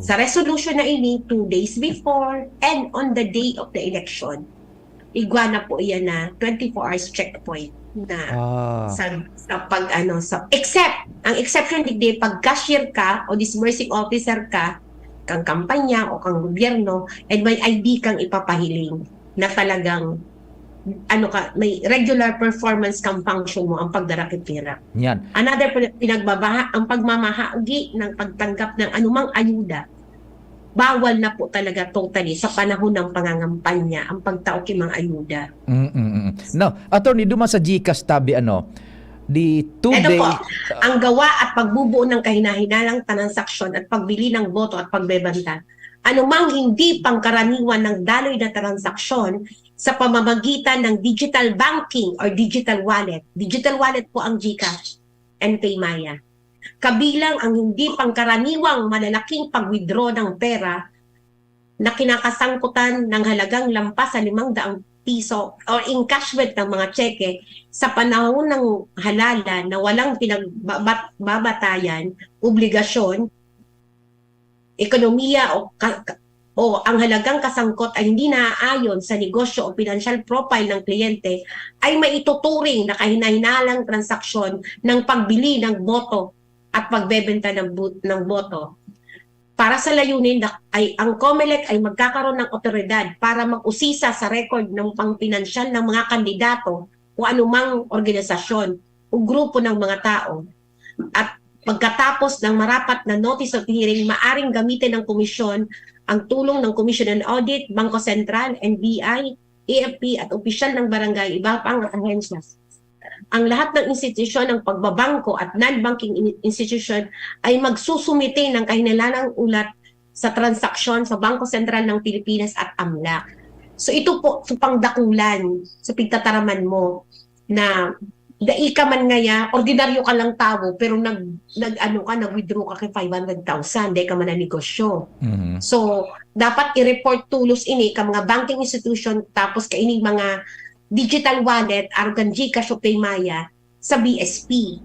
sa resolution na ini, two days before and on the day of the election, igwa na po iyan na twenty-four hours checkpoint na Ah. sa, sa pag ano sa except ang exception digdi pag cashier ka o disbursing officer ka kang kampanya o kang gobyerno and may I D kang ipapahiling na talagang ano ka may regular performance kang function mo ang pagdara ki pera. Yan. Another pin- pinagbabaha ang pagmamahaogi ng pagtanggap ng anumang ayuda bawal na po talaga totally sa panahon ng pangangampanya ang pagtao ki mga ayuda. Mm, mm, mm. Now, attorney, duman sa GCash tabi ano, the two Ito day po, ang gawa at pagbubuo ng kahinahinalang transaksyon at pagbili ng boto at pagbebenta. Anumang hindi pangkaraniwan ng daloy na transaksyon sa pamamagitan ng digital banking or digital wallet. Digital wallet po ang GCash and PayMaya. Kabilang ang hindi pangkaraniwang malalaking pag-withdraw ng pera na kinakasangkutan ng halagang lampas sa limang daang piso or encashment ng mga tseke sa panahon ng halalan na walang pinagbabatayan, obligasyon, ekonomiya o ka- ka- o ang halagang kasangkot ay hindi naaayon sa negosyo o pinansyal profile ng kliyente ay maituturing na kahinahinalang transaksyon ng pagbili ng boto at pagbebenta ng bu- ng boto. Para sa layunin na ay ang COMELEC ay magkakaroon ng otoridad para mag-usisa sa record ng pangpinansyal ng mga kandidato o anumang organisasyon o grupo ng mga tao at pagkatapos ng marapat na notice of hearing, maaring gamitin ng komisyon ang tulong ng Commission on Audit, Bangko Sentral, N B I, A F P at opisyal ng barangay, iba pang ahensya. Ang lahat ng institusyon ng pagbabangko at non-banking in- institution ay magsusumite ng kahinahinalang ulat sa transaksyon sa Bangko Sentral ng Pilipinas at AMLAC. So ito po, so pangdakulan sa pigtataraman mo na dai ka man ngaya, ordinaryo ka lang tawo, pero nag, nag ano ka, nag-withdraw ka kay five hundred thousand, dai ka man na negosyo. Mhm. So, dapat i-report tulos ini ka mga banking institution, tapos ka ini mga digital wallet, arog kan GCash o PayMaya, sa B S P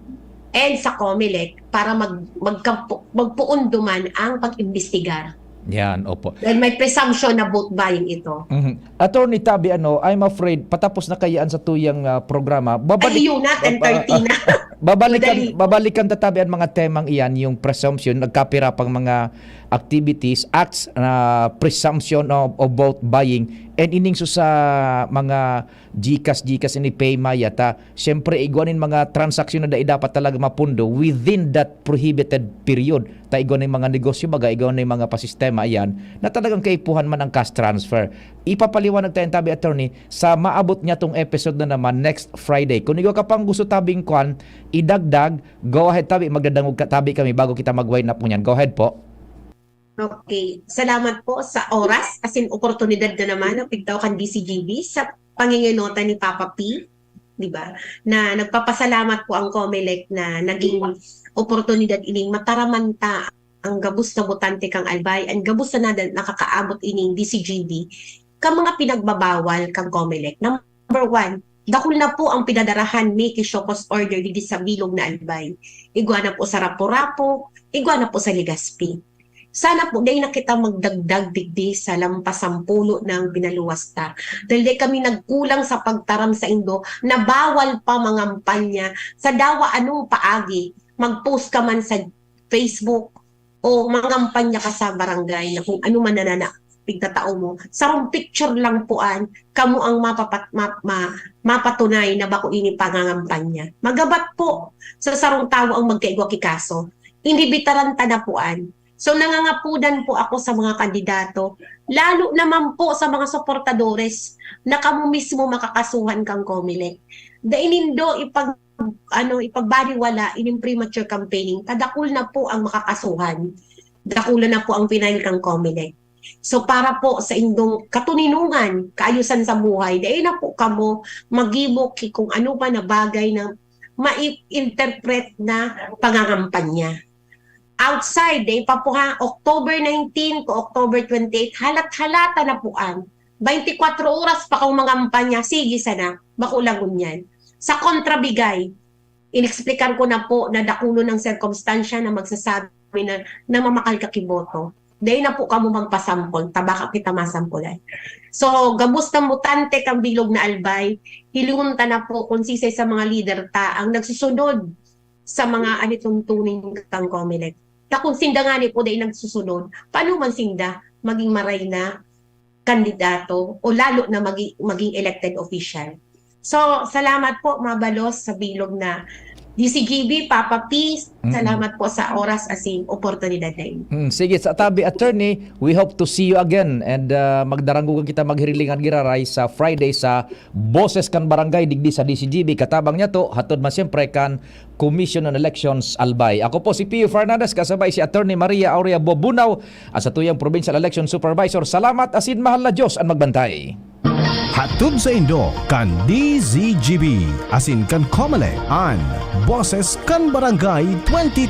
and sa COMELEC para mag, magkampo, magpuon duman ang pag-imbestigar. Yan, opo. Dahil may presumption na vote buying ito. Mhm. Attorney Tabi, ano, I'm afraid patapos na kayaan sa tuyang ah, programa. Ay, yun na, ten thirty na. Babalikan, Madali. Babalikan ta tabi ang mga temang iyan, yung presumption, nagkapira pang mga activities, acts na presumption of, of vote buying, and ining so sa mga GCash, GCash ini PayMaya ta. Siyempre, igwa nin mga transaksyon na dai dapat talaga mapundo within that prohibited period. Ta igwa nin mga negosyo, baga, igwa nin mga pasistema, ayan, na talagang kaipuhan man ang cash transfer. Ipapaliwanag tayo tabi, attorney, sa maabot niya tong episode na naman next Friday. Kung igwa ka pang gusto tabing kwan, idagdag, go ahead tabi, magdadangog ka tabi kami bago kita mag-wind up ngunyan. Go ahead po. Okay. Salamat po sa oras, as in oportunidad na naman ng pigtaw kan D C G B sa panginginota ni Papa P, di ba? Na nagpapasalamat po ang COMELEC na naging oportunidad ining mataraman ta ang gabos na botante kang Albay, ang gabos na nada nakakaabot ining D C G B kan mga pinagbabawal kan Comelec. Number one, dakul na po ang pinadarahan mi ki show cause order digdi sa bilog na Albay. Igwa na po sa Rapu-Rapu, igwa na po sa Legazpi. Sana po dai na kita magdagdag digdi sa lampas sampulo na ang pinaluwas ta. Dahil dai kami nagkulang sa pagtaram sa indo na bawal pa mangampanya sa dawa anong paagi. Mag-post ka man sa Facebook o mangampanya ka sa barangay na kung ano man nanana pigtatao mo. Sarong picture lang po an, kamo ang mapapat-, ma-, ma-, mapatunay na bako ini pangangampanya. Magabat po sa sarong tawo ang magkaigwa ki kaso. Inibitaran ta na po an. So, nangangapudan po ako sa mga kandidato, lalo naman po sa mga suportadores na kamo mismo makakasuhan kang Comelec. Dai nindo ipag-, ano, ipagbaliwala ining premature campaigning. Kadakul na po ang makakasuhan. Dakula na po ang pinail kang Comelec. So, para po sa indong katuninungan, kaayusan sa buhay, dai na po kamo magibok ki kung ano pa na bagay na mai-interpret na pangangampanya. Outside, dai pa po ha, October nineteen to October twenty-eight, halat-halata na po an. Twenty-four oras pa kung mangampanya, sige sana, bako lang ngunyan. Sa kontrabigay, inexplikan ko na po na dakulon ang sirkumstansya na magsasabi na namamakal ka ki boto. Dai na po kamo magpasampol, ta bako kita masampulan. So, gabos na botante kan bilog na Albay, hilingon ta na po kung sisay sa mga lider ta ang nagsusunod sa mga alituntunin kang Comelec. Ta kung sinda ngani po dai nagsusunod, paano man sinda maging maray na kandidato o lalo na magi-, maging elected official? So, salamat po, mabalos sa bilog na D C G B, Papa P, Mm-mm. salamat po sa oras asin oportunidad na ini. Mm, sige, sa tabi, attorney, we hope to see you again and, ah, magdaranggogan kita, maghirilingan giraray sa Friday sa Boses kan Barangay digdi sa D C G B. Katabang niya to, hatod man siyempre kan Commission on Elections, Albay. Ako po si Pio Fernandez, kasabay si Attorney Maria Aurea Bobunaw, at sa tuyang Provincial Election Supervisor. Salamat asin mahal na Diyos an magbantay. Hatod saindo kan D Z G B asin kan Comelec an Boses kan Barangay twenty